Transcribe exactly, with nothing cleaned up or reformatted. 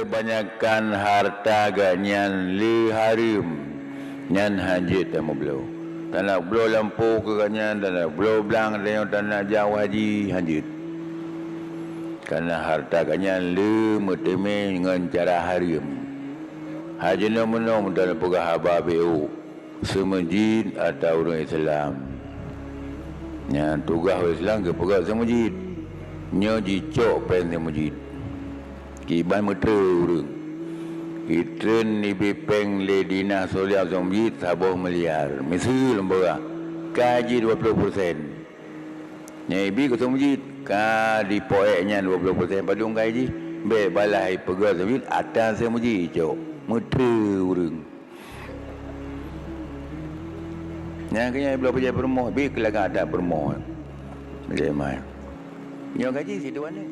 Kebanyakan harta gobnyan le hareuem, nyan hana jeuet tameubloe. Taneuk bloe lampôh keu gobnyan, taneuk bloe blang, tanyoe taneuk jak haji, hana jeuet. Karena harta gobnyan le meuteumé ngon cara hareuem. Hana jeuet meunoe meutan peugah haba B O. Seumeujid atau ureuëng Islam. Nyan tugaih ureuëng Islam geupeugah seumeujid. Nyoe jicok péng seumeujid. Kiban meutreun ureuëng. Itreun ibi péng lé dinas sulia seumeujid saboh miliar. Miseue lom peugah, ka jih dua puluh persen. Nyan ibi keu seumeujid, ka dipoék nyan dua puluh persen padum ka jih. Bék balah ipeugah seumeujid, atra seumeujid icok. Meutreun ureuëng. Nyang keu nyan bloe pajai peurumoh, bi keulaga adat peurumoh. Lé mai. Nyoe gaji sidua nyoe.